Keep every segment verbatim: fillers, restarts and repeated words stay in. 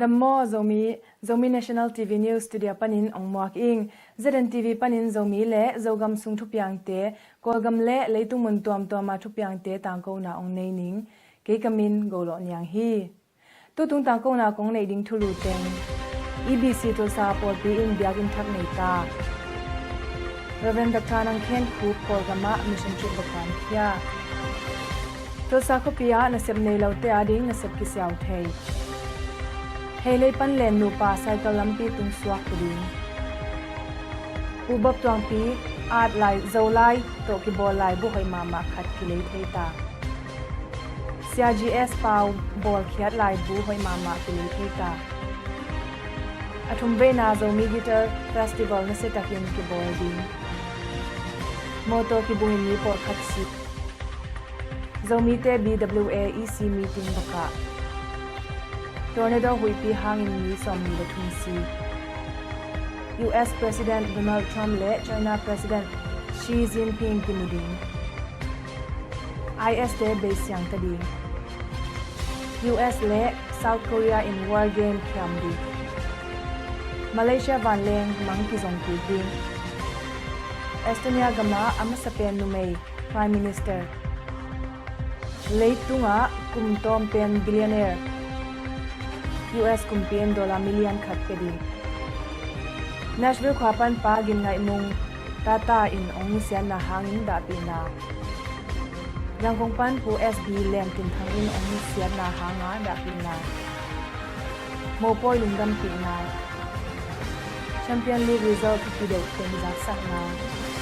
Dam maw Zomi, Zomi National T V News studio panin ong muak ing. Z N T V panin Zomi le Zogam sung thupiangte, Kawlgam le leitung mun tuamtuama thupiangte tangkona ong nei ning. Kei ka min Golawh Niang hi. Tutung tangkona kong neih ding thulu teng. E B C Tulsa pawlpi in biakinn thak nei ta. Reverend Doctor Nang Khen Khup Kawlgam ah mission trip va kuankhia. Tulsa khuapi ah nasep nei lote ading nasep kisiau thei. Heilei pan len nupa cycle lampi tung suak pu ding. Pu Bob Tuangpi at lai Zolai tawh kibawl laibu hoih mahmah khat kilei thei ta. Sia G S Pau bawlkhiat laibu hoih mahmah kilei thei ta. A thum veina Zomi Guitar Festival nasiatakin kibawl ding. Mawtaw kibungin mi pawlkhat si. Zomite B W A E C meeting bakah. Tornado huihpi hangin mi sawmnih le thum si. U S President Donald Trump le China President Xi Jinping kimu ding. I S te beisiang ta ding. U S le South Korea in war game khiam ding. Malaysia vanleng mang kizong kik ding. Estonia gama a masa pen numei Prime Minister. Leitungah kum tawm pen billionaire. U S kumpi in dollar million khat pia ding. Nashville khua pan pa Gin Ngaih Mung Tata in ong nusiatna hangin dahpihna. Yangon pan Pu S B Len Tin Thang in ong nusiatna hanga dahpihna. Mopawi lungdampihna. Champion League result thupi deuh teng zaksakna.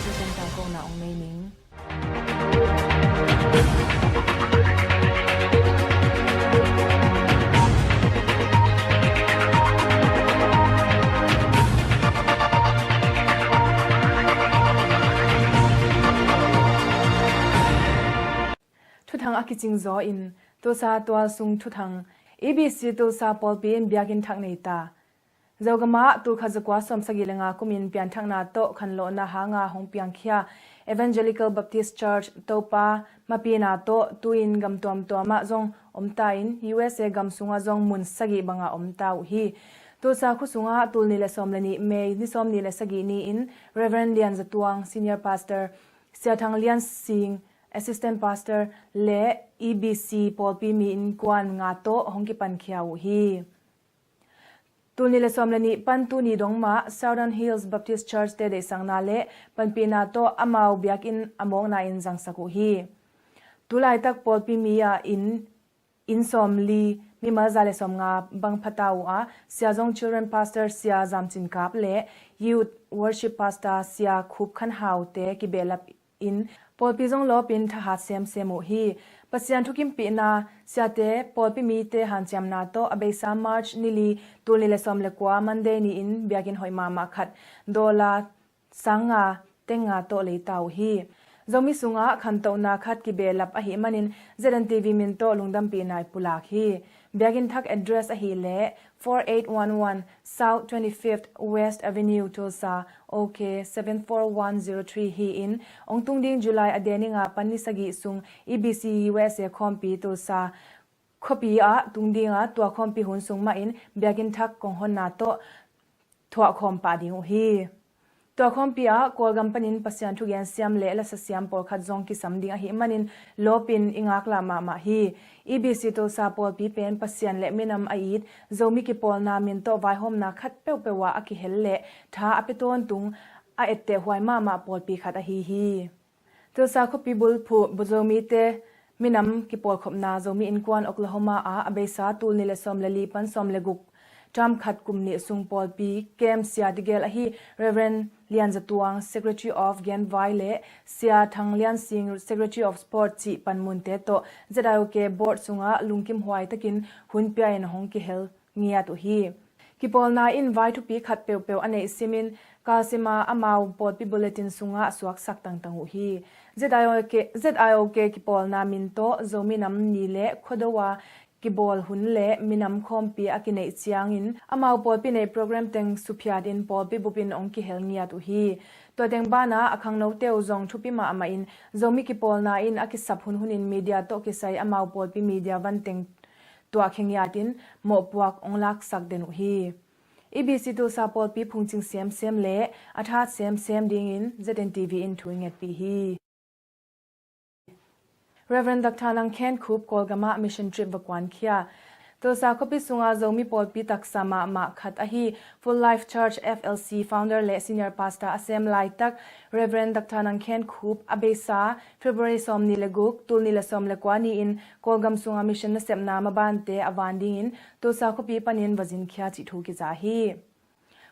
Tutung tangkona ong nei ning. Thuthang a kicing zaw in Tulsa tualsung thuthang. E B C Tulsa pawlpi in biakinn thak nei ta. Zogamah tulkhat zakua sawmsagih le nga kumin pianthakna tawh khanlawhna hanga hong piangkhia Evangelical Baptist Church Topa mapina tawh tuin gam tuamtuamah zong omta in U S A gam sungah zong mun sagih banga omta uh hi. Tulsa khua sungah tul nih le sawm le nih May ni sawmnih le sagih ni-in Reverend Lian Za Tuang, Senior Pastor, Sia Thang Lian Sing, Assistant Pastor, le E B C pawlpi mi innkuan nga tawh hong kipankhia uh hi. Tul nih le sawm le nih pan tuni dong mah Southern Hills Baptist Church te deihsakna le panpihna tawh amau biakinn a mawkna in zangsak uh hi. Tulaitak pawlpi mi ah inn, inn sawmli, mimal za le sawmnga bang phata uh a, Sia Zong Children Pastor Sia Zam Cin Kap le Youth Worship Pastor Sia Khup Khan Hau te kibehlap in pawlpi zong lawpin thahat semsem uh hi. Pasian thukimpihna, siate, pawlpi mite hanciamna tawh a beisa March ni li, tul nih le sawm le kua Monday ni-in biakinn hoih mahmah khat dollar sang nga teng nga tawh leita uh hi. Zomi sungah khantohna khat kibehlap ahih manin Z N T V min tawh lungdampihna i pulak hi. Biakinn thak address ahih leh four eight one one South twenty-fifth West Avenue, Tulsa, O K seven four one zero three hi-in, ong tung ding July a deni nga pan ni sagih sung E B C U S A khawmpi Tulsa khuapi ah tung dinga, tua khawmpi hun sung mahin biakinn thak kong honna tawh thuah khawm pah ding uh hi. Tua khawmpi ah Kawlgam panin Pasian thugen siam le lasa siam pawlkhat zong kisam ding ahih manin lawpin i ngaklah mahmah hi. E B C Tulsa pawlpi pen Pasian le minam a it Zomi kipawlna min tawh vaihawmna khat peuhpeuh ah a kihel le tha a pia tawntung a etteh huai mahmah pawlpi khat ahi hi. Tulsa khuapi bulphuh Zomite minam kipawlkhopna Zomi Innkuan Oklahoma ah a beisa tul nih le sawm le li pan sawm le guk, term khat kum nih sung pawlpi kem sia tigel ahi Reverend Lian Za Tuang, Secretary of Genvai le Sia Thang Lian Sing, Secretary of Sport cih panmunte tawh Z I O K board sungah lungkim huai takin hun pia in hong kihel ngiat uh hi. Kipawlna in vai thupi khat peuhpeuh a neih simin kalsima amau pawlpi bulletin sungah suaksak tangtang uh hi. Z I O K, Z I O K kipawlna min tawh Zomi Nam Ni le Khuado a kibawl hun le minam khawmpi a kineih ciangin amau pawlpi neih program teng suphiatin pawlpi bupin hong kihel ngiat uh hi. Tua teng banah a khangnote uh zong thupi mahmahin Zomi kipawlna in a kisap hunhunin media tawh kisai amau pawlpi media van teng tuahkhia ngiatin mawhpuak hong laksak den uh hi. E B C Tulsa pawlpi phungcing semsem le a that semsem dingin Z N T V in thu i ngetpih hi. Reverend Doctor Nang Khen Khup Kawlgam ah mission trip va kuankhia. Tulsa khuapi sunga Zomi pawlpi taksa mahmah khat ahi Full Life Church F L C founder le senior pastor a sem laitak Reverend Doctor Nang Khen Khup a beisa February sawmnih le guk, tul nih le sawm le kua ni-in Kawlgam sunga mission nasepna mabante a van dingin Tulsa khuapi panin va zinkhia cih thu kiza hi.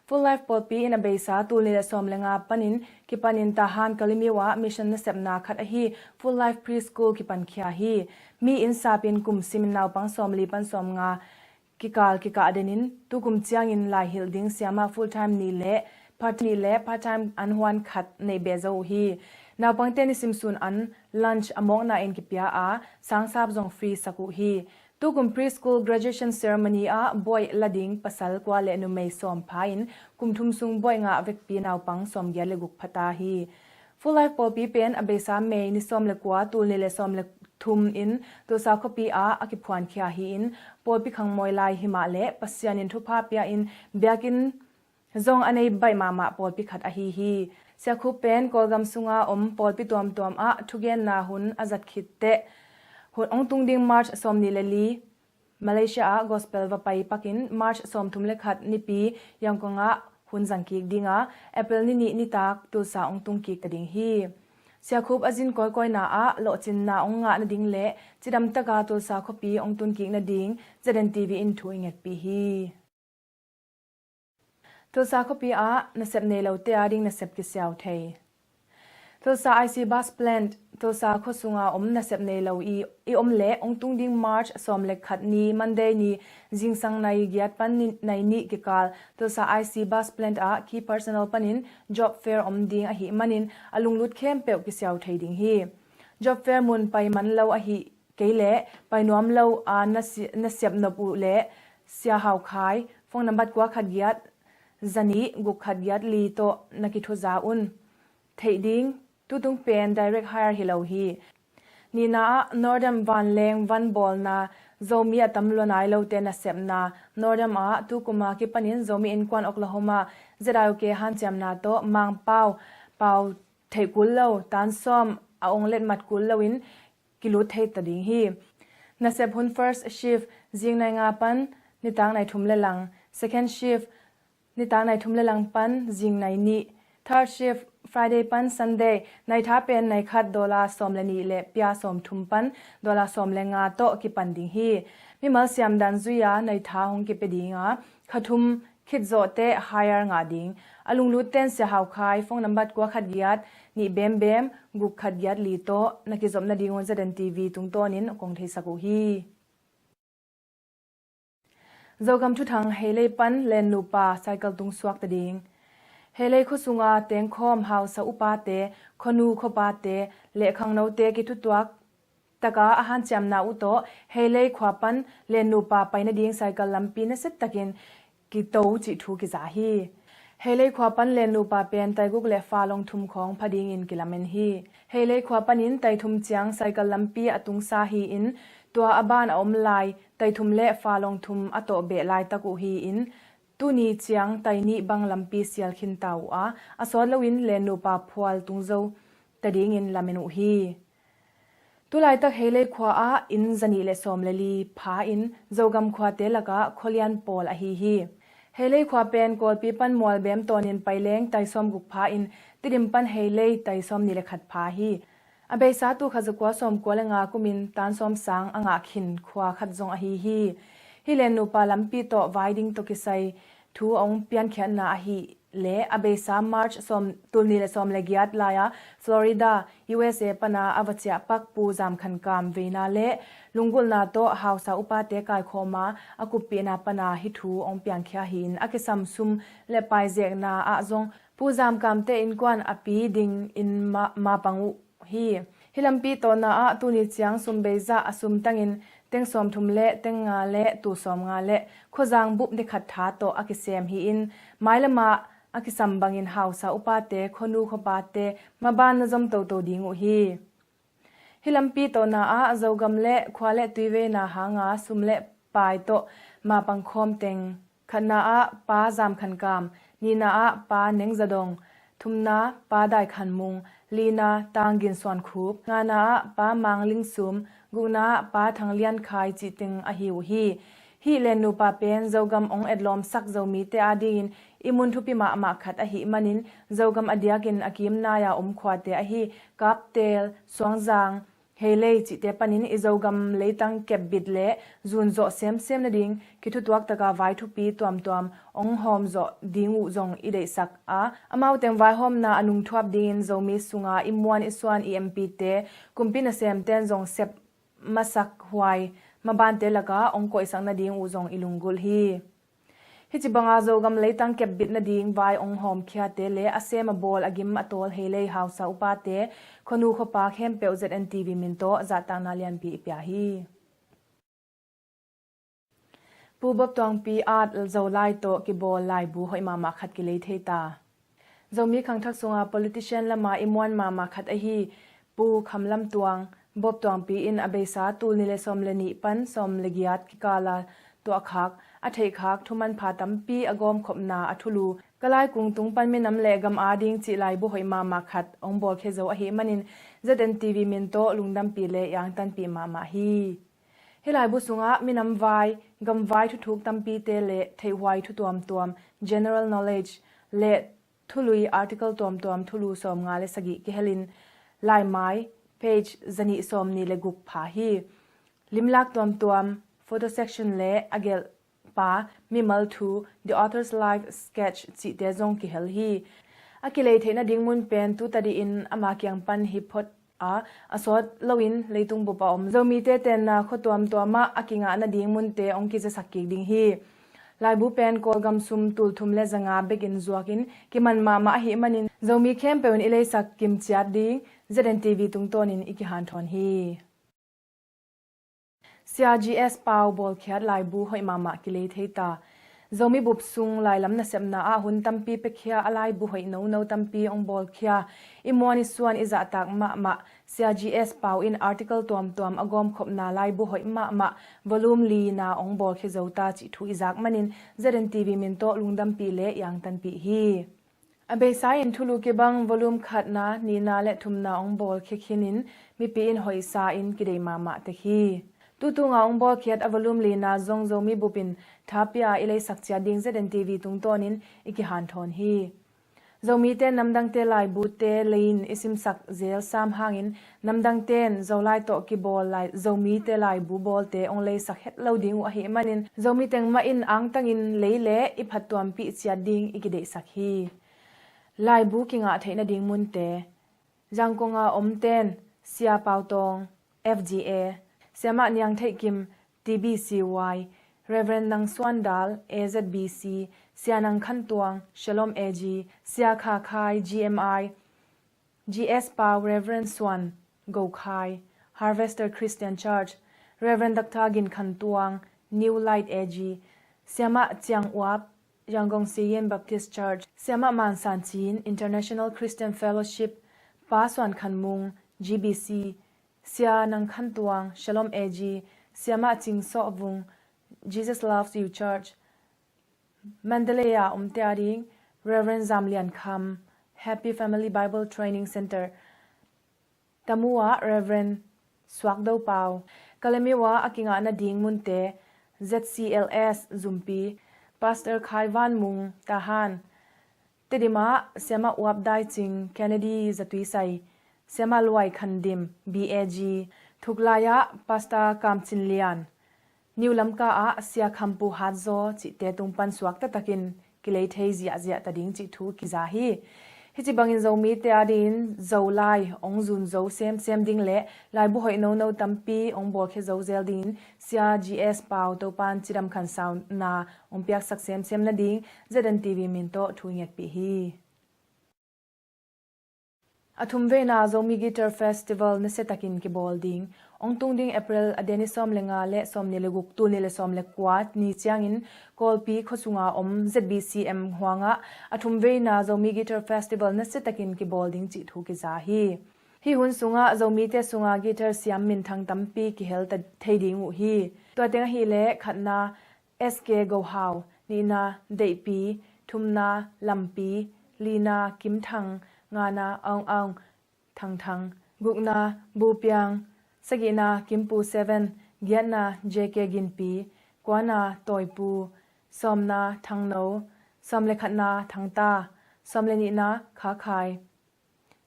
Full Life pawlpi in a beisa tul nih le sawm le nga panin kipanin Tahan Kalemyo ah mission nasepna khat ahi Full Life Preschool kipankhia hi. Mi inn sapin kum simin naupang sawmli pan sawmnga kikal kikah denin tukum ciangin laihilh ding siamah full time nih le part nih le part time an huan khat neih beh zo uh hi. Naupangte nisim sun an lunch a mawkna in kipia a, sangsap zong free sak uh hi. Tukum preschool graduation ceremony ah buaih la ding pasal kua le numei sawm pha in kum thum sung buaih ngah vekpi naupang sawmgiat le guk pha ta hi. Full Life pawlpi pen a beisa May ni sawm le kua tul nih le sawm le thum in Tulsa khuapi ah a kiphuankhia hi in pawlpi khangmawi lai himah le Pasian in thupha pia in biakinn zong a nei baih mahmah pawlpi khat ahi hi. Sia Khup pen Kawlgam sunga om pawlpi tuamtuam ah thugenna hun a zat khit teh hun hong tung ding March sawmnih le li Malaysia ah gospel va pai pakin March sawmthum le khat nipi Yangon ah hun zang kik ding a, April ni nih nitak Tulsa hong tung kik ta ding hi. Sia Khup a zin kawikawina ah lawhcinna hong ngah nading le cidam taka Tulsa khuapi hong tun kik nading Z N T V in thu i ngetpih hi. Tulsa khuapi ah nasep nei lote a ding nasep kisiau thei. Tulsa I C bus plant, Tulsa khua sunga om nasep nei lo i, i om le hong tung ding March sawm le khat ni Monday ni zingsang nai giat pan ni, nai nih kikal Tulsa I C bus plant ah key personnel panin job fair om ding ahih manin a lunglut khempeuh kisiau thei ding hi. Job fair mun pai man lo ahih kei le pai nuam lo a na si-, na siap nop uh le Sia Hau Khai, phone number kua khat giat, zanih guk khat giat li tawh na kithuza un. Theih ding, tutung pen direct hire hi lo hi. Nihna ah Northern vanleng van bawlna Zomi a tam lua nai lote nasepna Northern ah tukuma kipanin Zomi Innkuan Oklahoma Z I O K hanciamna tawh Mangpau pau theih kul lo, tan sawm a ong letmat kul loin kilut thei ta ding hi. Nasep hun first shift zing nai nga pan nitak nai thum le lang, second shift nitak nai thum le lang pan zing nai nih, third shift Friday pan Sunday nai tha pen nai khat dollar sawm le nih le pia sawm thum pan dollar sawm le nga tawh kipan ding hi. Mimal siam dan zui a nai tha hong kipia ding a, kha thum khit zawhte hire ngah ding. A lunglut ten Sia Hau Khai, phone number kua khat giat nih bembem guk khat giat li tawh na kizop nading un Z N T V tungtawnin kong theisak uh hi. Zogam thuthang Heilei pan lennupa cycle tung suak ta ding. Heilei khua sunga tengkhawm hausa upate, khuanu khuapate le khangnote kithutuak taka a hanciamna uh tawh Heilei khua pan lennupa pai nading cycle lampi nasia takin kito cih thu kiza hi. Heilei khua pan lennupa pen taiguk le falong thum khawng pha dingin kilamen hi. Heilei khua panin taithum ciang cycle lampi a tungsa hi-in tua a ban a om lai taithum le falong thum a tawh beh laitak uh hi-in tuni ciang tainih bang lampi sial khin ta uh a, a sawt loin lennupa phual tung zo ta dingin lamen uh hi. Tulaitak Heilei khua ah inn zanih le sawm le li pha in Zogam khuate lakah khualian pawl ahi hi. Heilei khua pen Kawlpi pan Mualbem tawnin paileng tai sawm guk pha in Tidim pan Heilei tai sawm nih le khat pha hi. A beisa tu kha zakua sawm kua le nga kumin tan sawm sang a ngah khin khua khat zong ahi hi. Hi lennupa lampi tawh vai ding tawh kisai thu a ong piankhiatna ahi le a beisa March sawm, tul nih le sawm le giat lai-a Florida, U S A pana a va ciah pak Pu Zam Khan Kam veina le lunggulhna tawh hausa upate kaikhawma a kuppihna pana hih thu ong piangkhia hi-in a kisam sum le paizekna ah zong Pu Zam Kamte innkuan a pi dingin ma, mapang uh hi. Hih lampi tawhna ah tuni ciang sum beizah a sum tangin teng sawmthum le teng nga le tul sawmnga le khuazang bup ni khat tha tawh a kisem hi-in mailamah a kisam bangin hausa upate khuanu khuapate maban na zom toto ding uh hi. Hih lampi tawhna ah Zogam le khua le tuiveina hanga sum le Pai tawh mapang khawm teng. Khatna ah Pa Zam Khan Kam, nihna ah Pa Neng Za Dong, thumna Pa Dai Khan Mung, lina Tang Gin Suan Khup, ngana ah Pa Mang Ling Sum, gukna ah Pa Thang Lian Khai cih teng ahi uh hi. Hih Len nupa pen Zogam ong etlawmsak Zomite adingin i mun thupi mahmah khat ahih manin Zogam a diakin a kim nai-a om khuate ahi Kaptel, Suangzang, Heilei cihte panin i Zogam leitang kepbit le zun zawh semsem nading kithutuak taka vai thupi tuamtuam ong hawm zawh ding uh zong i deihsak a, amau teng vaihawmna a nungthuap dingin Zomi sunga i muan i suan i M P te, kumpi nasemten zong sep masak huai mabante laka ong koihsak nading uh zong i lunggulh hi. Hih ci banga Zogam leitang kepbit nading vai ong hawmkhiate le a sem a bawl a gim a tawl Heilei hausa upate, khuanu khuapa khempeuh Z N T V min tawh zahtakna lianpi i pia hi. Pu Bop Tuangpi at Zolai tawh kibawl laibu hoih mahmah khat kilei thei ta. Zomi khangthak sunga politician lama i muan mahmah khat ahi Pu Kham Lam Tuang, Bop Tuangpi in a beisa tul ni le sawm le nih pan sawm le giat kikala tuahkhak, a theihkhak thumanpha tampi a gawmkhopna a thulu, Ka Laikung Tung pan Minam le Gam Ading cih laibu hoih mahmah khat ong bawlkhia zo ahih manin Z N T V min tawh lungdampi le iangtanpih mahmah hi. Hih laibu sungah minam vai, gam vai thuthuk tampite le theihhuai thu tuamtuam, general knowledge, le thului article tuamtuam thulu sawmnga le sagih kihelin laimai page zanih sawmnih le guk pha hi. Limlak tuamtuam, photo section le a gelhpa mimal thu, the author's life sketch cihte zong kihel hi. A kilei theih nading mun pen tu tadih in ama kiang pan hi phot a, a sawt loin leitung bup a om Zomite tenna khua tuamtuamah a kingah nading munte ong kizasak kik ding hi. Laibu pen Kawlgam sum tul thum le zanga bekin zuakin kiman mahmah ahih manin Zomi khempeuh in i leisak kimciat ding Z N T V tungtawnin i kihanthawn hi. Sia G S Pau bawlkhiat laibu hoih mahmah kilei thei ta. Zomi bup sung lailam nasepna ah hun tampi pekhia a laibu hoih nono tampi ong bawlkhia i muan i suan i zahtak mahmah Sia G S Pau in article tuamtuam a gawmkhopna laibu hoih mahmah volume lina ong bawlkhia zo ta cih thu i zak manin Z N T V min tawh lungdampi le iangtanpih hi. A beisa in thulu kibang volume khatna, nihna le thumna ong bawlkhia khinin mipi in hoihsa in kideih mahmah tek hi. Tutunga ong bawlkhiat a volume lina zong Zomi bupin thapia i leisak ciat ding Z N T V tungtawnin i kihanthawn hi. Zomite namdangte laibute leiin i simsak zel sam hangin namdangten Zolai tawh kibawl lai Zomite laibu bawlte ong leisak het lo ding uh ahih manin Zomi teng mah in angtangin lei le i phattuampih ciat ding i kideihsak hi. Laibu kingah theih nading munte. Zangkonga omten Sia Pau Tawng, F G A, Siamah Niang Theih Kim, T B C Y, Reverend Nang Suan Dal, A Z B C, Sia Nang Khan Tuang, Shalom A G, Sia Kha Khai, G M I, G S Pau, Reverend Suan, Go Khai, Harvester Christian Church, Reverend Doctor Gin Khan Tuang, New Light A G, Siamah Ciang Uap, Yangon Siyin Baptist Church, Siamah Man San Cin, International Christian Fellowship, Pa Suan Khan Mung, G B C, Sia Nang Khan Tuang, Shalom A G, Siamah Cing Sawh Vung, Jesus Loves You Church, Mandalay a omte ading Reverend Zam Lian Kham, Happy Family Bible Training Center, Tamu ah Reverend Suak Do Pau, Kalemyo ah a kingah nading munte, Z C L S Zumpi, Pastor Khai Van Mung, Tahan, Tedim ah Siamah Uap Dai Cing, Kennedy Zatui Sai, Siamah Luai Khan Dim, B A G, Thuklai ah Pastor Kam Cin Lian, New Lamka ah Sia Khampu Hat Zaw cihte tung pan suak taktakin kilei thei ziahziah ta ding cih thu kiza hi. Hih ci bangin Zomite adingin Zolai ong zun zo semsem ding le laibu hoih nono tampi ong bawlkhia zo zel dingin Sia G S Pau Topan cidam khansauna ong piaksak semsem nading Z N T V min tawh thu i ngetpih hi. A thumveina Zomi Guitar Festival nasiatakin kibawl ding. Ong tung ding April a deni sawm le nga le sawm ni le guk, tul ni le sawm le kua ni ciangin Kawlpi khuasunga om Z B C M huangah a thumveina Zomi Guitar Festival nasiatakin kibawl ding cih thu kiza hi. Hih hun sungah Zomite sunga guitar siam minthang tampi kihel ta thei ding uh hi. Tua teng ahih leh khatna S K Go Hau, nihna Deihpi, thumna Lampi, lina Kim Thang, ngana Aung Aung Thang Thang, gukna Bu Piang, sagihna Kim Pu Seven, giatna J K Ginpi, kuana Tawi Pu, sawmna Thang No, sawm le khatna Thang Ta, sawm le nihna Kha Khai,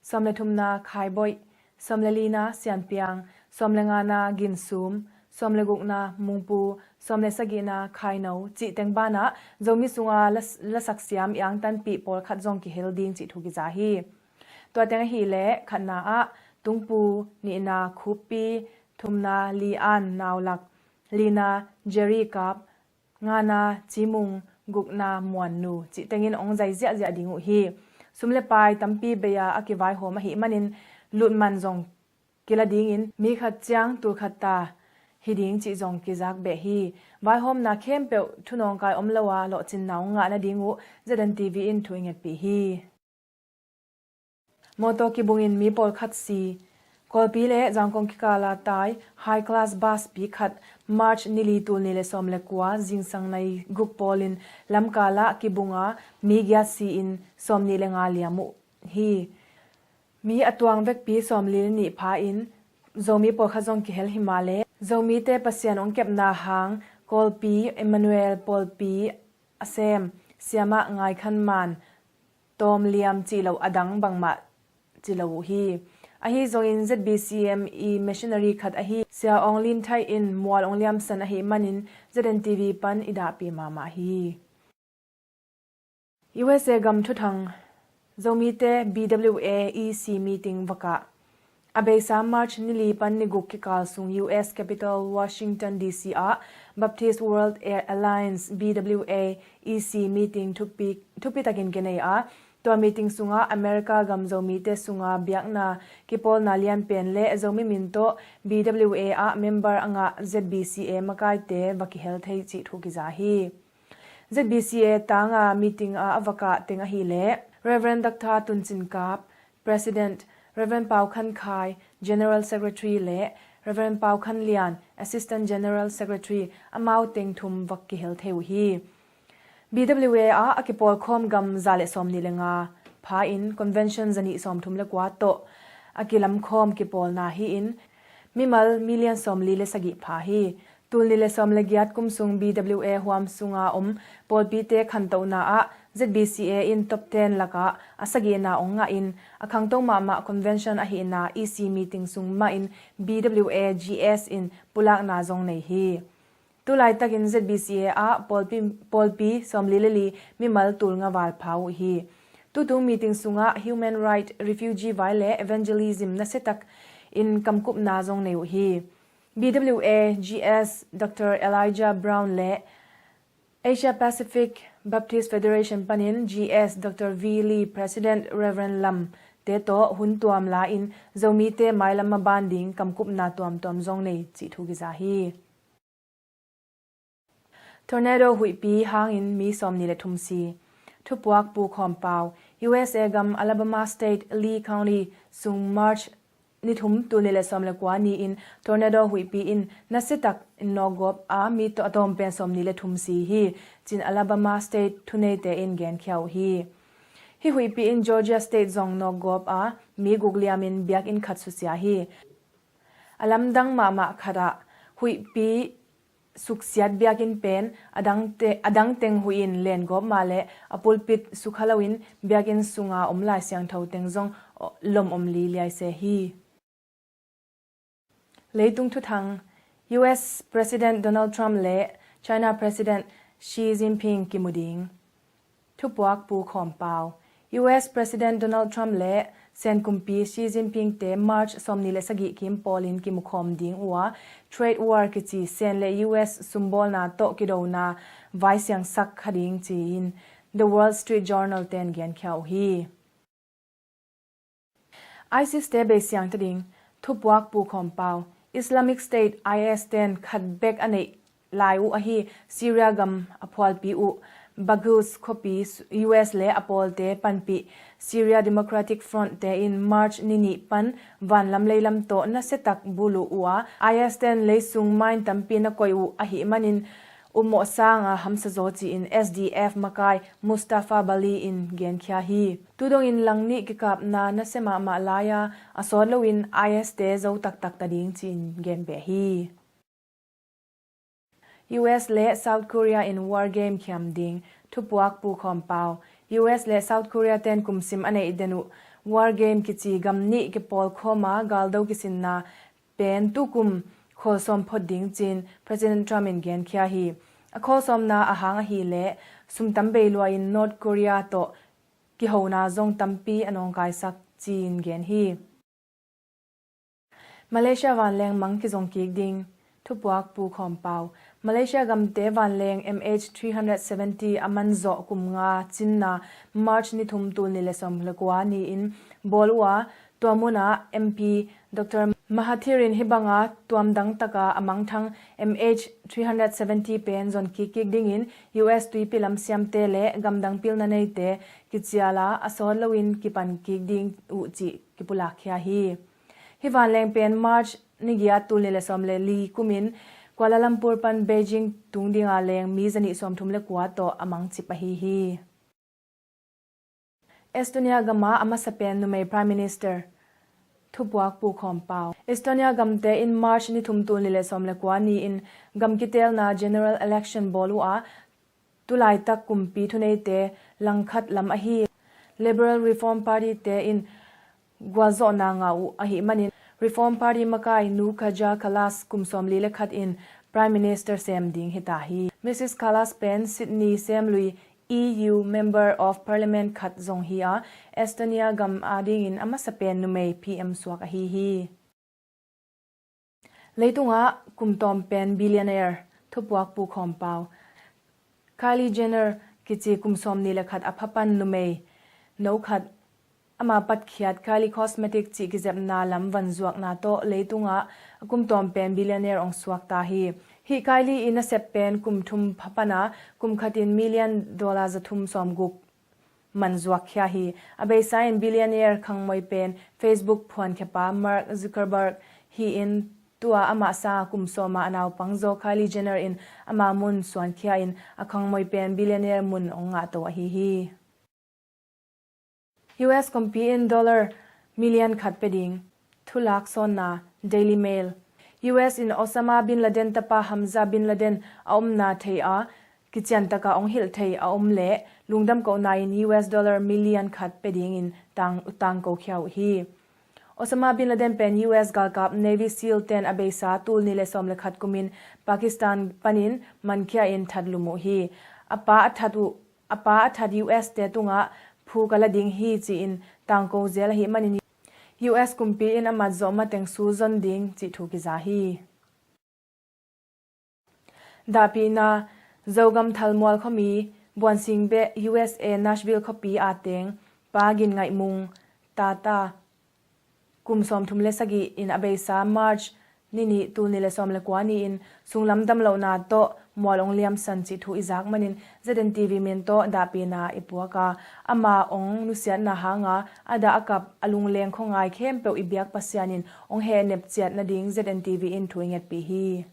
sawm le thumna Khai Boih, sawm le lina Sian Piang, sawm le ngana Gin Sum, sawm le gukna Mung Pu, sawm le sagihna Khai No cih teng banah Zomi sunga la, lasak siam iang tanpih pawlkhat zong kihel ding cih thu kiza hi. Tua teng ahih leh khatna ah Tung Pu, nihna Khup Pi, thumna Li An Nau Lak, lina Jerry Kap, ngana Ci Mung, gukna Muan Nu cih tengin hong zai ziahziah ding uh hi. Sum le pai tampi bei-a a kivaihawm ahih manin lutman zong kila dingin mi khat ciang tul khat ta hi ding cih zong kizak beh hi. Vaihawmna khempeuh thunawngkai om lo-a lawhcinna hong ngah nading uh Z N T V in thu i ngetpih hi. Mawtaw kibungin mi pawlkhat si. Kawlpi le Zangkong kikala tai high class bus pi khat March ni li, tul nih le sawm le kua zingsang nai guk pawlin lamkalah kibunga mi giat si-in sawmnih le nga liam uh hi. Mi a tuang vekpi sawmli le nih pha-in Zomi pawlkhat zong kihel hi mah le Zomite Pasian hong kepna hang Kawlpi Emmanuel pawlpi a sem Siamah Ngai Khan Man tawm liam cih loh a dang bangmah ci lo uh hi. Ahi zongin Z B C M i missionary khat ahi Sia Aung Lin Thai in mual hong liamsan ahih manin Z N T V pan i dahpih mahmah hi. U S A gam thuthang Zomite B W A E C meeting vakah a beisa March ni li pan ni guk kikal sung U S capital Washington D C ah Baptist World Alliance B W A E C meeting thupi, thupi takin kinei a, tua meeting sungah America gam Zomite sunga biakna kipawlna lianpen le Zomi min tawh B W A ah member a ngah Z B C A makaite va kihel thei cih thu kiza hi. Z B C A tanga meeting a a vakah teng ahih leh Reverend Doctor Tun Cin Kap, President, Reverend Pau Khan Khai, General Secretary, le Reverend Pau Khan Lian, Assistant General Secretary, amau teng thum va kihel thei uh hi. B W A ah a kipawlkhawm gam za le sawmnih le nga pha-in convention zanih sawmthum le kua tawh a kilamkhawm kipawlna hi-in mimal million sawmli le sagih pha hi. Tul nih le sawm le giat kum sung B W A huam sunga om pawlpite khantohna ah Z B C A in top ten lakah a sagihna hong ngahin a khangto mahmah convention ahihna E C meeting sung mahin B W A G S in pulakna zong nei hi. Tulaitakin Z B C A ah pawlpi, pawlpi sawmli le li mimal tul nga val pha uh hi. Tutung meeting sungah human right, refugee vai le evangelism nasiatak in kamkupna zong nei uh hi. B W A G S Doctor Elijah Brown le Asia Pacific Baptist Federation panin G S Doctor V Lee, President Reverend Lam te tawh hun tuam la-in Zomite mailam maban ding kamkupna tuamtuam zong nei cih thu kiza hi. Tornado huihpi hangin mi sawmnih le thum si. Thupuak Pu Khawm Pau. U S A gam Alabama State Lee County sung March ni thum, tul nih le sawm le kua ni-in tornado huihpi in nasiatak in nawkgawp a mi tawh a tawm pen sawmnih le thum si hi, ci-in Alabama State thuneite in genkhia uh hi. Hih huihpi in Georgia State zong nawkgawp a mi guk liamin biakinn khat susia hi. A lamdang mahmah khatah huihpi suksiat biakinn pen a dangte, a dangteng huih in lengawp mah leh a pulpit sukha loin biakinn sunga om Lai Siangtho teng zong lom om liliai se hi. Leitung thuthang. U S President Donald Trump le China President Xi Jinping kimu ding. Thupuak Pu Khawm Pau. U S President Donald Trump le Sen kumpi Xi Jinping te March sawmnih le sagih kim pawlin kimukhawm ding uh a, trade war kici Sen le U S sumbawlna tawh kidona vaisiangsak kha ding ci-in The Wall Street Journal ten genkhia uh hi. ISIS te beisiang ta ding. Thupuak Pu Khawm Pau. Islamic State, I S ten khat bek a neih lai uh ahi Syria gam a phualpi uh Baghuz khuapi U S le a pawlte panpih Syria Democratic Front te in March ni nih pan vanlam leilam tawh nasiatak buluh uh a, I S ten leisung mine tampi na koih uh ahih manin upmawh sanga hamsa zaw ci-in S D F makai Mustafa Bali in genkhia hi. Tudongin lang nih kikapna nasia mahmah lai-a, a sawt loin I S te zo taktak ta ding ci-in genbeh hi. U S le South Korea in war game khiam ding, thupuak Pu Khawm Pau. U S le South Korea ten kumsim a neih den uh war game kici gam nih kipawlkhawma galdo kisinna pen tukum khawl sawm phot ding ci-in President Trump in genkhia hi. A khawl sawmna ahang ahileh sum tam bei lua-in North Korea tawh kihona zong tampi a nawngkaisak ci-in gen hi. Malaysia vanleng mang kizong kik ding, thupuak Pu Khawm Pau. Malaysia gamte vanleng M H three hundred seventy a man zawh kum nga cinna March ni thum tul nih le sawm le kua ni-in bawl uh a, tua munah M P Doctor Mahathir in hih banga tuamdang taka a mangthang M H three hundred seventy pen zon kik kik dingin U S tuipi lam siamte le gamdang pilna neite kiciala a sawt loin kipan kik ding uh cih kipulakkhia hi. Hih vanleng pen March ni giat tul nih le sawm le li kumin Kuala Lumpur pan Beijing tung dinga leng mi zanih sawmthum le kua tawh a mangcip ahi hi. Estonia gama a masa pen numei Prime Minister, thupuak Pu Khawm Pau. Estonia gamte in March ni thum tul nih le sawm le kua ni-in gam kitelna general election bawl uh a, tulaitak kumpi thuneite langkhat lam ahi Liberal Reform Party te in gualzawhna ngah uh ahih manin Reform Party makai Nu Kaja Kallas kum sawmli le khat in Prime Minister sem ding hita hi. Mrs Kallas pen Sydney semlui E U Member of Parliament khat zong hi a, Estonia gam adingin a masa pen numei P M suak ahi hi. Leitungah kum tawm pen billionaire, thupuak Pu Khawm Pau. Kylie Jenner kici kum sawmnih le khat a pha pan numei no khat, ama patkhiat Kylie Cosmetic cih kizepna lam vanzuakna tawh leitungah a kum tawm pen billionaire ong suak ta hi. Hih Kylie i nasep pen kum thum pha pana kum khatin million dollar za thum sawm guk man zuakkhia hi. A beisa in billionaire khangmoi pen Facebook phuankhia pa Mark Zuckerberg hi-in tua amah sanga kum sawma a naupang zaw Kylie Jenner in ama mun suankhia in a khangmoi pen billionaire mun ong ngahto ahi hi. U S kumpi in dollar million khat pia ding, thulak sawnna, Daily Mail. U S in Osama bin Laden tapa Hamza bin Laden a omna thei a, kician taka ong hilh thei a om leh lungdam kohna in U S dollar million khat pia dingin tang, tangko khia uh hi. Osama bin Laden pen U S galkap Navy SEAL ten a beisa tul nih le sawm le khat kumin Pakistan panin mankhia in thatlum uh hi. A pa a that uh, a pa a that U S te tungah phuk a la ding hi ci-in tangko zel ahih manin U S kumpi in a mat zawh mateng sulzon ding cih thu kiza hi. Dahpihna, Zogam Thalmual khuami, Buansing beh U S A Nashville khuapi a teng Pa Gin Ngaih Mung, Tata, kum sawmthum le sagih in a beisa March ni nih tul nih le sawm le kua ni-in sunglam damlohna tawh mual ong liamsan cih thu i zak manin Z N T V min tawh dahpihna i puak a, ama ong nusiatna hanga a dah a kap a lungleng khuangai khempeuh i biak Pasian in ong hehnep ciat nading Z N T V in thu i ngetpih hi.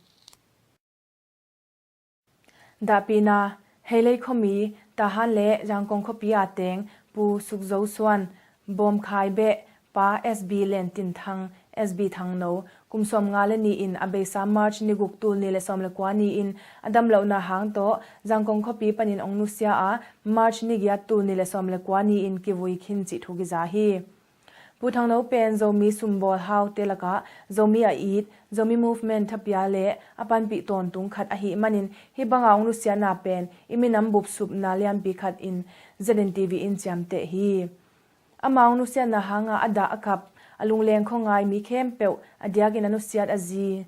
Dahpihna, Heilei khuami, Tahan le Zangkong khuapi a teng Pu Suk Zo Suan, Bawmkhai beh, Pa S B Len Tin Thang, S B Thangno, kum sawmnga le nih in a beisa March ni guk tul nih le sawm le kua ni-in a damlohna hang tawh Zangkong khuapi panin ong nusia a, March ni giat tul nih le sawm le kua ni-in kivui khin cih thu kiza hi. Pu Thangno pen Zomi sumbawl haute lakah Zomi a it, Zomi Movement thapia le a panpih tawntung khat ahih manin hih banga ong nusiatna pen i minam bupsupna lianpi khat in Z N T V in ciamteh hi. Ama ong nusiatna hanga a dah a kap a lungleng khuangai mi khempeuh a diakin a nusiat a zi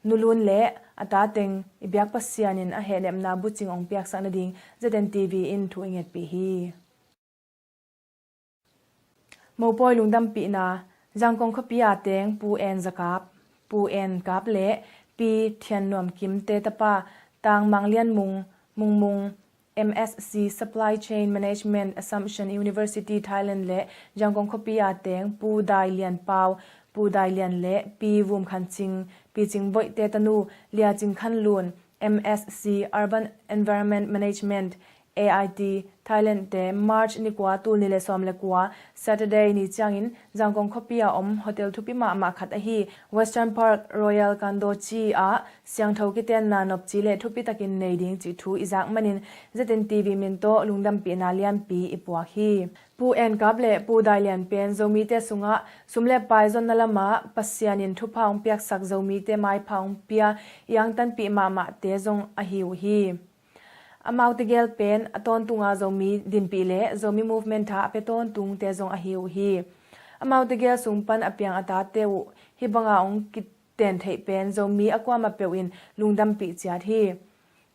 Nu Lun le a ta teng i biak Pasian in a hehnepna bucing ong piaksak nading Z N T V in thu i ngetpih hi. Mopawi lungdampihna, Zangkong khuapi a teng Pu En Za Kap, Pu En Kap le Pi Thian Nuam Kim te tapa Tang Mang Lian Mung, Mung Mung, M S C Supply Chain Management, Assumption University, Thailand le Zangkong khuapi a teng Pu Dai Lian Pau, Pu Dai Lian le Pi Vum Khan Cing, Pi Cing Voih te tanu Lia Cing Khan Lun, M S C Urban Environment Management, A I T, Thailand te March ni kua, tul ni le sawm le kua, Saturday ni ciangin Zangkong khuapi a om hotel thupi mahmah khat ahi Western Park Royal Kandochi ah siangtho kitenna nopci le thupi takin nei ding cih thu i zak manin Z N T V min tawh lungdampihna lianpi i puak hi. Pu En Kap le Pu Dai Lian pen Zomite sungah sum le pai zonna lamah Pasian in thupha hong piaksak Zomite maipha hong pia i angtanpih mahmahte zong ahi uh hi. Amaute gel pen a tawntunga Zomi dinpih le Zomi Movement tha a pia tawntungte zong ahi uh hi. Amaute gel sung pan a piang a tate uh hih banga hong kiten theih pen Zomi a kuamah peuh in lungdampih ciat hi.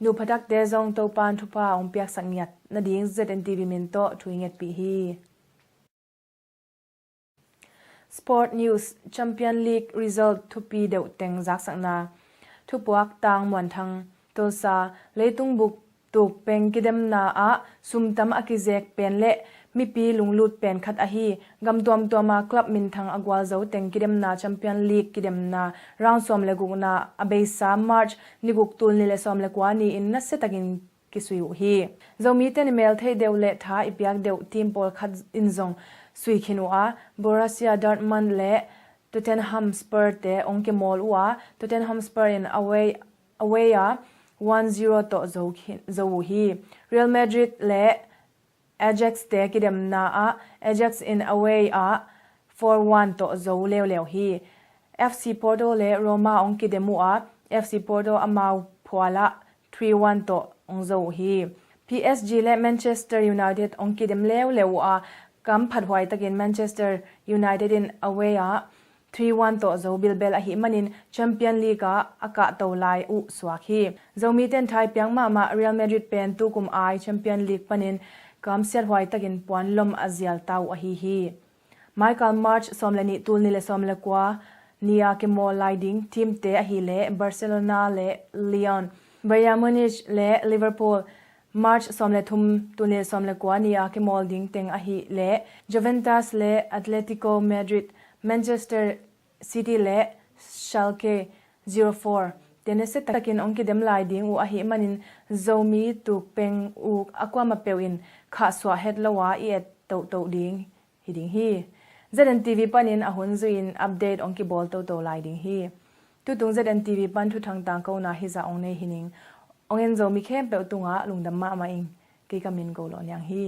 Nu phatakte zong Topan thupha hong piaksak ngiat nading Z N T V min tawh thu i ngetpih hi. Sport News, Champion League result thupi deuh teng zaksakna. Thupuak Tang Muan Thang, Tulsa, leitung buk tuk peng kidemna ah sumtam a kizek pen le mipi lunglut pen khat ahi gam tuamtuama club minthang a gualzo teng kidemna Champion League kidemna round sawm le gukna a beisa March ni guk, tul ni le sawm le kua ni-in nasiatakin kisui uh hi. Zomite in i mel theih deuh le tha i piak deuh team pawlkhat in zong sui khin uh a, Borussia Dortmund le Tottenham Hotspur te hong kimawl uh a, Tottenham Hotspur in away, away a one zero tawh zo khin, zo uh hi. Real Madrid le Ajax te kidemna ah Ajax in away ah four one tawh zo leuleu hi. F C Porto le Roma hong kidem uh a, F C Porto amau phualah three one tawh hong zo uh hi. P S G le Manchester United hong kidem leuleu uh a, kam phathuai takin Manchester United in away ah three one tawh zo bilbel ahih manin Champion League ah a kahto lai uh suak hi. Zomite in tha i piak mahmah Real Madrid pen tukum ai Champion League panin kam siathuai takin puan lom a zial ta uh ahi hi. Michael March sawm le nih, tul ni le sawm le kua ni a kimawl lai ding team te ahih leh Barcelona le Lyon, Bayern Munich le Liverpool, March sawm le thum, tul ni le sawm le kua ni a kimawl ding teng ahih leh Juventus le Atletico Madrid, Manchester City le Schalke zero four te nasiatakin hong kidem lai ding uh ahih manin Zomi tuk peng uh a kuamah peuh in khahsuah het lo a i et tohtoh ding hi ding hi. Z N T V panin a hun zui-in update hong kibawl toto lai ding hi. Tutung Z N T V pan thuthang tangkona hizah hong nei hi ning. Hong en Zomi khempeuh tungah lungdam mahmah ing. Kei ka min Go Lawh Niang hi.